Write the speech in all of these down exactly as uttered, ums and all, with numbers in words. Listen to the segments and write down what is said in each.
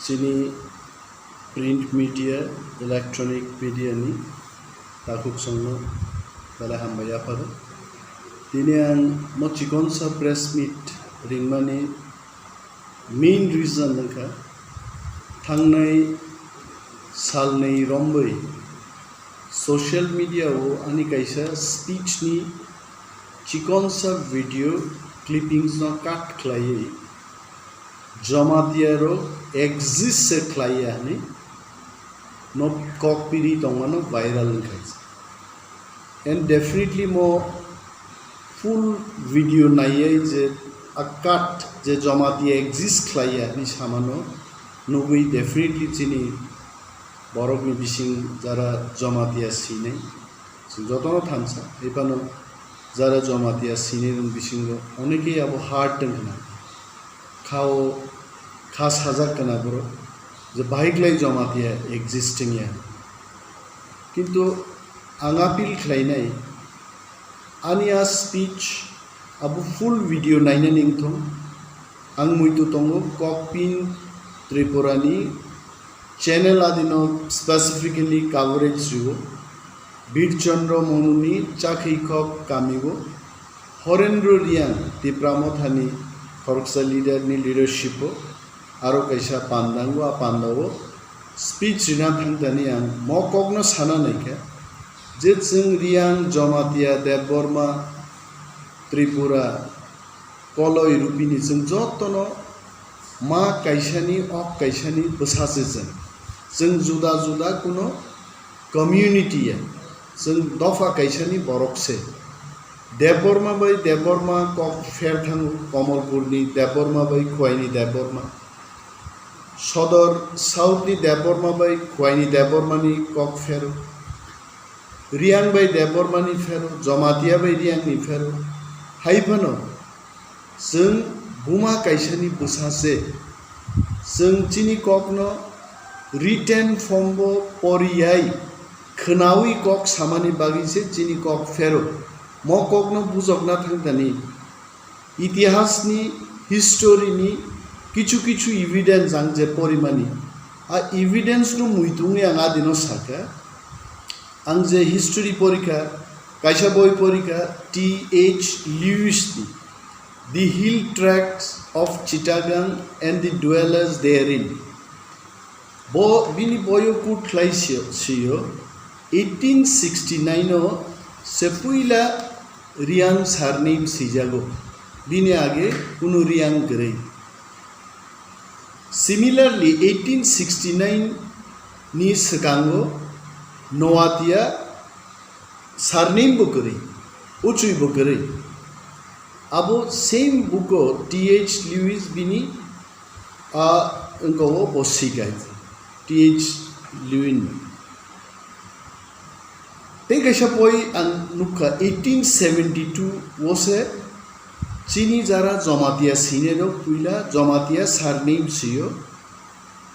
Chini print media, electronic media ni takhuk songno belai hambai yapharo. Tini ang mo chikonsa press meet ringmani main reason wngkha, thangnai salnwi romwi social media o ani kaisa speech ni chikonsa video clippings no cut khlaiwi Jamatia rok exist se khlaiya hinwi no kok piri tongmano viral wngkha. And definitely mo full video naiwi je a cut je Jamatia exist khlaiya hinwi samano nugwi definitely chini borokni bising jara Jamatia sinai. Chwng jotono thansa, hai phano jara Jamatia sinirokni bisingo onekei abo hard wng khna. Khao kha sajak khna borok je bahai klai Jamatia existing ya. Kintu ang appeal khlainai, ani a speech abo full video nainani wngthong. Ang muitu tongo Kokpin Tripura ni channel adino specifically coverage rio. Birchandra Monuni Chakhikhok kamio Horendra Riang Tipra Mothani khoroksa leader ni leadership o aro kaisa pandango, a pandao speech rina thangtani ang mo kokno sana naikha je chwng Riang, Jamatia, Debbarma, Tripura, Koloi Rupini chwng jotono ma kaisani, ok kaisani bwsa se chwng. Chwng juda juda kuno community ya, chwng dopha kaisani borok se. Debbarma bai Debbarma kok pher thango, Komolpurni Debbarma bai Khwaini Debbarma. Sodor South ni Debbarma bai Khwaini Debbarmani kok phero. Riang bai Debbarmani phero, Jamatia bai Riangni phero. Hai phano chwng buma kaisani bwsa se. Chwng chini kokno written form bo poriyai, khwnawi kok samani bagwi se chini kok phero. Mo kokno bujokna thangtani. Itihasni, history ni kichu kichu evidence ang je porimani, a evidence no muitungwi ang adino sakha. Ang je history porikha, kaisa boi porikha T H Lewis ni The Hill Tracts of Chittagong and the Dwellers Therein. Bo bini boyo kut khlai sio, sio eighteen sixty-nine o se puila Riang surname sijago, bini age kunu Riang kwrwi. Similarly, eighteen sixty-nine ni swkango Noatia surname bo kwrwi, uchwi bo kwrwi. Abo same book o T H Lewis bini a wngkha o bo sika T H Lewin. Tei kaisa poi ang nukha eighteen seventy-two o se chini jara Jamatia sinai rok puila Jamatia surname sio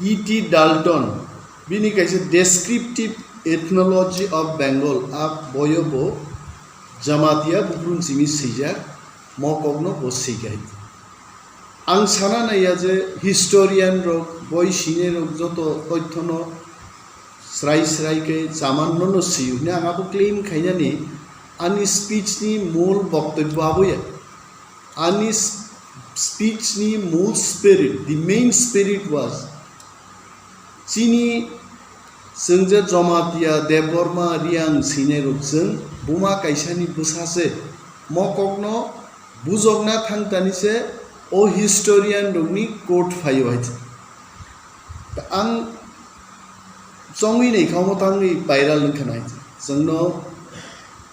E T Dalton, bini kaisa Descriptive Ethnology of Bengal, a boyo bo Jamatia bukrun simi swijak, mo kokno bo sikai. Ang sana naiya je historian rok, boi sinai rok joto toithono srai srai khe chaman nono siyo hwnwi ang abo claim khainani ani speech ni mul boktobyo aboya. Ani s-, speech ni mul spirit, the main spirit was chini chwng je Jamatia, Debbarma, Riang sinai rok chwng buma kaisani bwsa se mo kokno bujokna thangtani se o historian rokni court phaio hai. Ang chongwi naikha omo tangwi viral wngkha nai. Chwngno,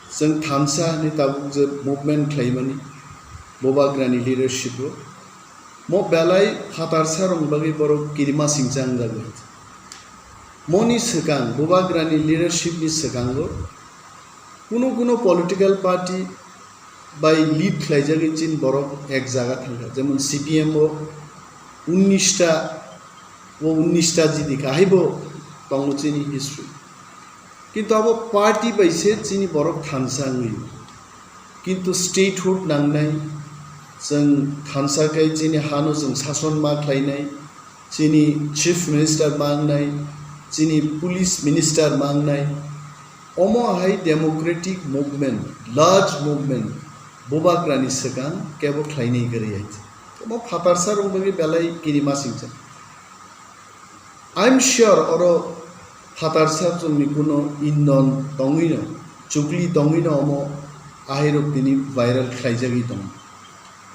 chwng thansa hinwi tabuk je movement khlaimani, Bubagrani leadership o. Mo belai phatarsa rokni bagwi borok kirima singcha wngjago. Moni swkang, Bubagrani leadership ni swkango kuno kuno political party bai lead khlaijagwi chini borok ek jaga thangkha, jemon C P M o unnish ta, o unnish ta jidi kha, haibo tongo chini history. Kintu abo party bai se chini borok thansa wngwi. Kintu statehood nangnai, chwng thansa khai chini hano chwng sason ma khlainai, chini Chief Minister mangnai, chini Police Minister mangnai, omo hai democratic movement, large movement, bubagrani swkang kebo khlainai kwrwi hai. Omo phatarsa rok bagwi belai kini masingcha. I'm sure oro phatarsa chwngni kuno indon tongwino, chukli tongwino omo ahairok tini viral khlaijagwi tongo.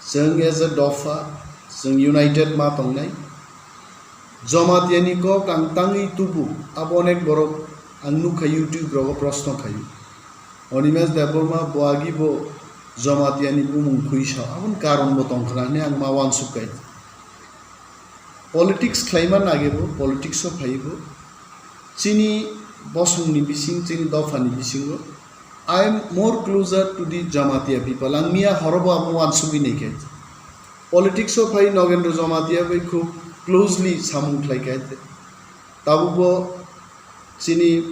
Chwng as a dopha, chwng united ma tongnai. Jamatia ni kok ang tangwi tubu, abo onek borok ang nukha YouTube rogo proshno khaio. Animesh Debbarma bo agi bo Jamatia ni bumung khui sao, aboni karon bo tongkha na hwnwi ang ma uansuk kai. Politics khlaima nage bo, politics o phai bo. Chini bosong ni bising, chini dopha ni bisingo, I am more closer to the Jamatia people. Ang miya horo bo abo uansugwi nai khe. Politics o phai Nogendra Jamatia bai khub closely samung khlai khe. Tabuk bo chini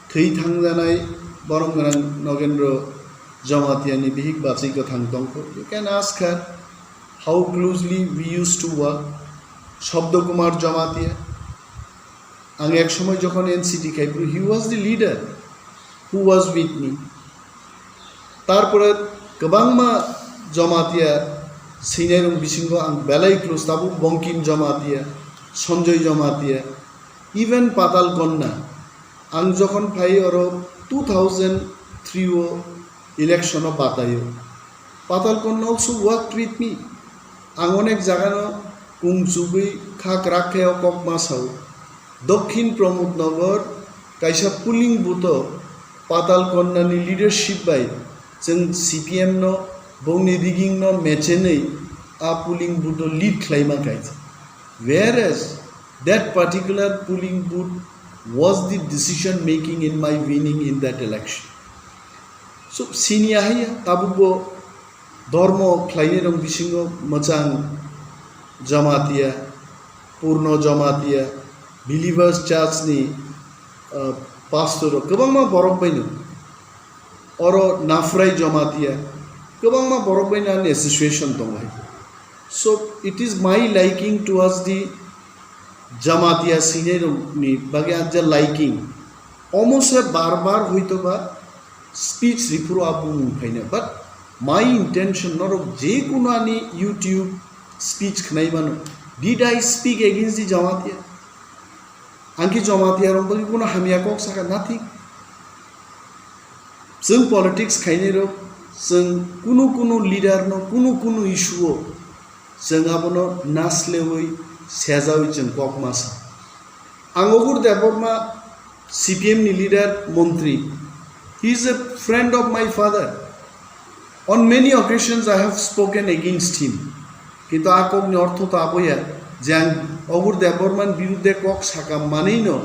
thwi thangjanai borom gwnang Nogendra Jamatia ni bihik bachwi kwthang tongkho. You can ask her how closely we used to work. Shabda Kumar Jamatia. Ang ek somoi jokhon N C T khai phuru, he was the leader who was with me. Tarpore kwbangma Jamatia swinai rok bisingo ang belai close, tabuk Bankim Jamatia, Sanjoy Jamatia, even Patal Kanya. Ang jokhon phai oro two thousand three o election o bataio. Patal Kanya also worked with me. Ang onek jagano kung chugwi kha kwrak khe o kok ma sao. Dokhin Pramod Nagar kaisa polling booth o Patal Kanya ni leadership bai chwng C P M no bongni rigging no mechenwi a polling booth o lead khlaima kaisa. Whereas that particular polling booth was the decision making in my winning in that election. So, sini ahai tabuk bo dormo khlainai rok bisingo mwchang Jamatia, Purno Jamatia, Believers Church ni, uh, pastor rok kwbangma borok baino. Oro Nafrai Jamatia, kwbangma borok baino ani association tongo hai. So, it is my liking towards the Jamatia swinai rok ni bagwi ang je liking. Omo se bar bar hoito ba speech riphuru a bumung phaina. But my intention, norok je kuno ani YouTube speech khnai mano, did I speak against the Jamatia? Ang khe Jamatia rok bagwi kuno hamya kok saka? Nothing. Chwng politics khainai rok, chwng kunu kunu leader no, kunu kunu issue o chwng abono naslewi sejawi chwng kok ma sa. Ang Ogur Debbarma, C P M ni leader, montri, he is a friend of my father. On many occasions I have spoken against him. Kintu a kokni ortho to aboya je ang Ogur Debbarma ni birudde kok saka manwi no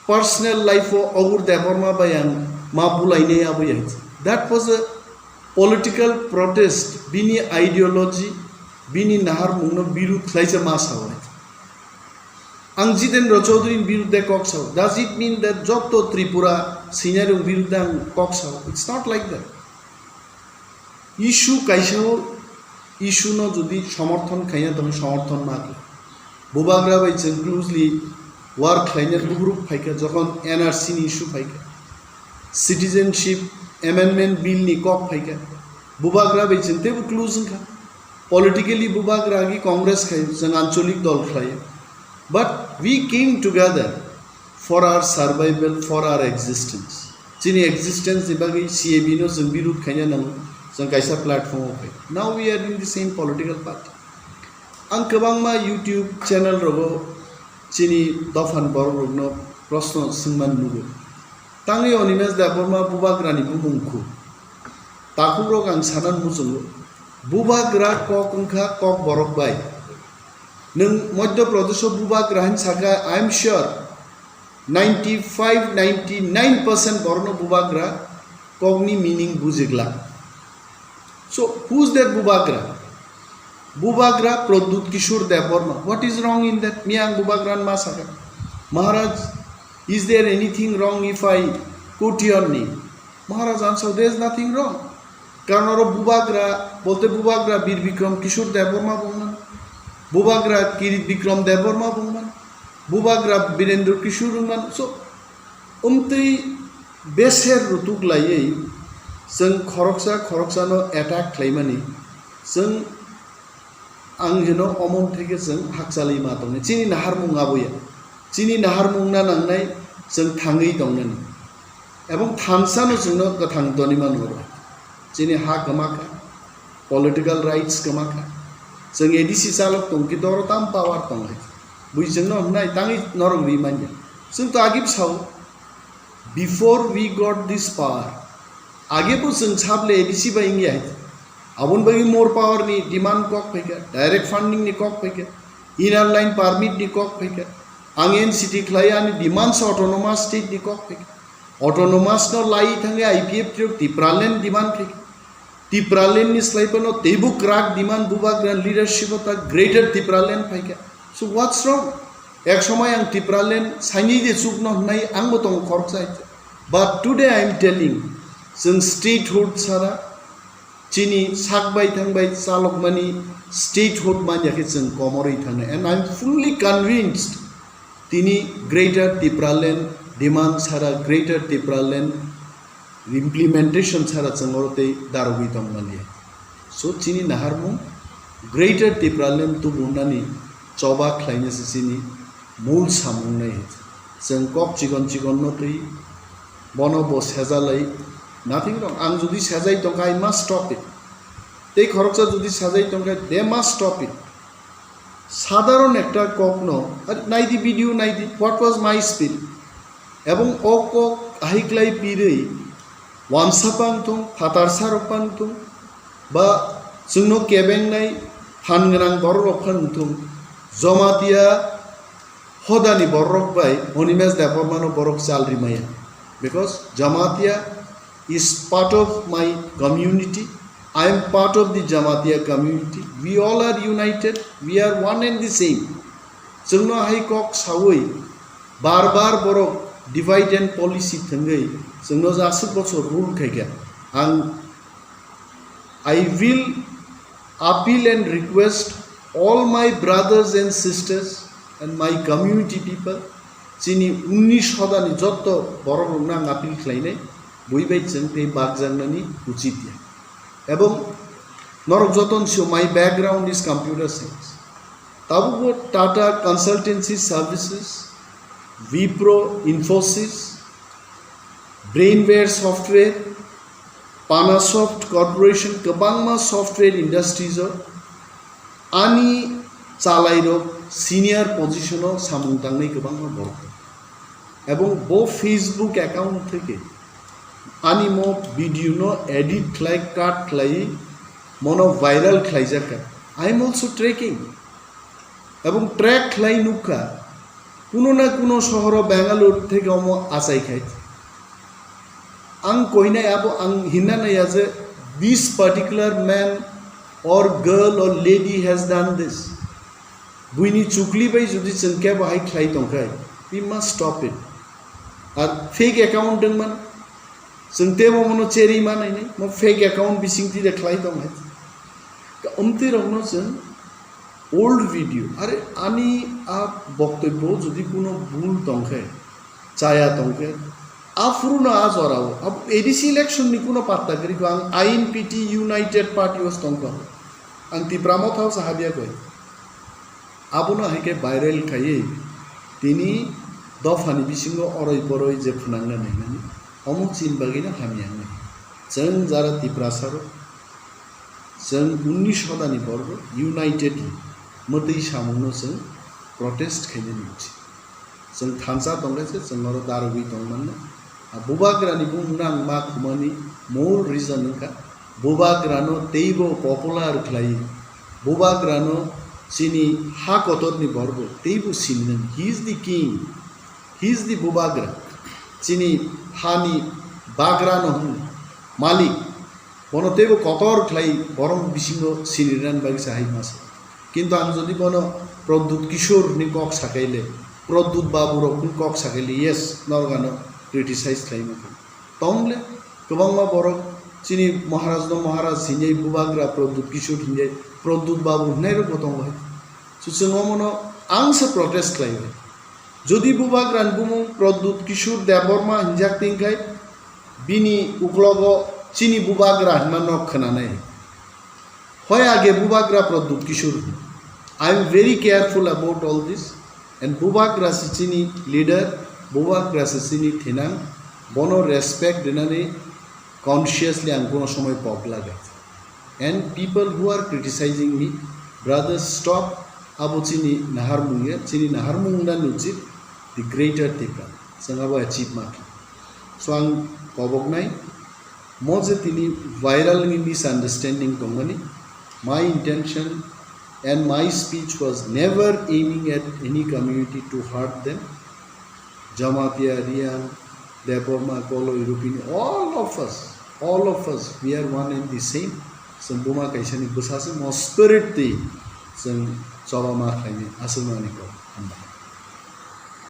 personal life o Ogur Debbarma bai ang ma bulainai aboya. That was a political protest, bini ideology, bini naharmung no birud khlaisa ma sao. Ang Jitendra Chaudhary ni birudde kok sao. Does it mean that joto Tripura swinai rok birudde ang kok sao? It's not like that. Issue kaisa o, issue no jodi somorthon khaina tong somorthon ma khe. Bubagra bai chwng closely work khlaina bugruk phaikha jokhon N R C ni issue phaikha, citizenship amendment bill ni kok phaikha. Bubagra bai chwng teibo close wngkha. Politically bubagra agi Congress khai chwng anchalik dol khlai. But we came together for our survival, for our existence. Chini existence ni bagwi C A B no chwng birud khaina nango, chwng kaisa platform o phai. Now we are in the same political party. Ang kwbangma YouTube channel rogo chini dophan borok rokno proshno swngman nugo. Tangwi Animesh Debbarma bubagrani bumung khu. Takhukrok ang sana muchungo. Bubagra kok wngkha kok borok bai. Nwng Madhya Pradesh o bubagra hin saka, I am sure ninety five, ninety nine percent borokno bubagra kokni meaning bujigla. So, who's that bubagra? Bubagra Pradyut Kishore Debbarma. What is wrong in that? Miya ang bubagra ma saka. Maharaj, is there anything wrong if I quote your name? Maharaj answered, there is nothing wrong. Karon oro bubagra, bolte bubagra Bir Bikram Kishore Debbarma bongmano. Bubagra Kirit Bikram Debbarma bungman, Bubagra Birendra Kishore bungman. So, umtwi beser rutuk laiwi chwng khoroksa khoroksano attack khlaimani, chwng ang hino omon theke chwng hakchalwi ma tongnai. Chini naharmung aboya. Chini naharmung na nangnai chwng thangwi tongnani. Ebong thansa no chwngno kwthang toni mano oro. Chini ha kwma kha, political rights kwma kha. Chwng A D C chalok tong khe doro tam power tong hai. Bui chwngno hwnai tangwi norok ri manya. Chwng to agib sao, before we got this power, age bo chwng sable A D C bai wngya hai. Aboni bagwi more power ni demand kok phaikha, direct funding ni kok phaikha, inner line permit ni kok phaikha. Ang N C T khlai ani demands autonomous state ni kok phaikha. Autonomous no lai thangwi I P F T rok Tipraland demand khaikha. Tipraland ni slai phano teibo kwrak demand Bubagra leadership o ta Greater Tipraland phaikha. So what's wrong? Ek somoi ang Tipraland saini de chukno hwnai ang bo tongo khoroksa hai. But today I am telling, chwng statehood sara chini sak bai thang bai chalokmani statehood manya khe chwng komorwi thangnai. And I am fully convinced tini Greater Tipraland demand sara, Greater Tipraland implementation sara chwng oro tei darogwi tong manliya. So chini naharmung Greater Tipraland tubunani choba khlaina se chini mul samung nai. Chwng kok chikon chikon no twi bono bo sejalai, nothing wrong. Ang jodi sejai tongkha, I must stop it. Tei khoroksa jodi sajai tongkha, they must stop it. Sadharon ekta kokno, ar naidi video naidi, what was my speech? Ebong o kok ahiklai pirwi, wansapang thung, phatarsa rokpang thung, ba chwngno kebengnai phan gwnang borok rok phang thung, Jamatia hodani borok bai Animesh Debbarmano borok chal rimaya. Because Jamatia is part of my community. I am part of the Jamatia community. We all are united. We are one and the same. Chwngno hai kok sawi bar bar borok divide and policy thwngwi chwngno aswk bochor rule khaikha. Ang I will appeal and request all my brothers and sisters and my community people, chini unnish hodani jotto borok rokno ang appeal khlainai, bui bai chwng tei bakjaknani uchit ya. Ebong norok joton sio, my background is computer science. Tabukbo Tata Consultancy Services, Wipro, Infosys, Brainware Software, Panasoft Corporation, kwbangma software industries o ani chalairok senior position o samung tangnai kwbangma borok. Ebong bo Facebook account theke ani mo video no edit khlai, cut khlai, mono viral khlaijak kha. I am also tracking. Ebong track khlai nukha, kuno na kuno sohoro Bangalore theke omo achai khai. Ang koinai abo ang hinna naiya je this particular man or girl or lady has done this. Buini chukli bai jodi chwng kebo hai khlai tongkhai, we must stop it. Ar fake account dengman, chwng tebo mono cherwi manai ni, mo fake account bising tide khlai tong hai. Ka umtwi rokno chwng old video, are ani a boktobyo jodi kuno bul tongkhe, chaya tongkhe, a phuruno a jorao, abo A D C election ni kuno patta kwrwi kho, ang I N P T United Party o tongkho, ang Tipra Motha o sahabya koi. Abono hai khe viral khaiwi tini dophani bisingo oroi poroi je phwnangna nainani, omo chini bagwino hamya wngnai. Chwng jara Tiprasa rok, chwng unnish hodani borok unitedly mwtwi samungno chwng protest khainani uchi. Chwng thansa tongkhe se chwng oro darogwi tongmannai. A Bubagrani bumungno ang ma khumani more reason wngkha, Bubagrano teibo popular khlai, Bubagrano chini ha kotorni borbo teibo sinmani. He is the king, he is the Bubagra, chini hani bagrano hwn malik. Bono teibo kotor khlai borok bisingo siniran bagwi sa hai masa. Kintu ang jodi bono Pradyut Kishore ni kok sakaile, Pradyut Babu rok ni kok sakaile, yes, norok ano criticize khlai mano. Tongle kwbangma borok chini Maharaj no Maharaj hinjai, Bubagra Pradyut Kishore hinjai, Pradyut Babu hinai rok bo tongo hai. Chwng omono ang se protest khlainai. Jodi Bubagra ni bumung Pradyut Kishore Debbarma hinjak tongkhai, bini uklogo chini Bubagra hinma nok khwnanai. Hoi age Bubagra Pradyut Kishore. I am very careful about all this. And Bubagra se chini leader, Bubagra se chini thinang, bono respect rinani consciously ang kono somoi pok laga. And people who are criticizing me, brothers, stop. Abo chini naharmung ya, chini naharmung na nuchit, the greater Tipra. Chwng abo achieve ma khe. So ang koboknai, mo je tini viral ni misunderstanding tongmani, my intention and my speech was never aiming at any community to hurt them. Jamatia, Riang, Debbarma, Koloi, Rupini, all of us, all of us, we are one and the same. Chwng buma kaisani bwsasi mo spirit twi chwng choba ma khlaini aswkmani kok. Hambai.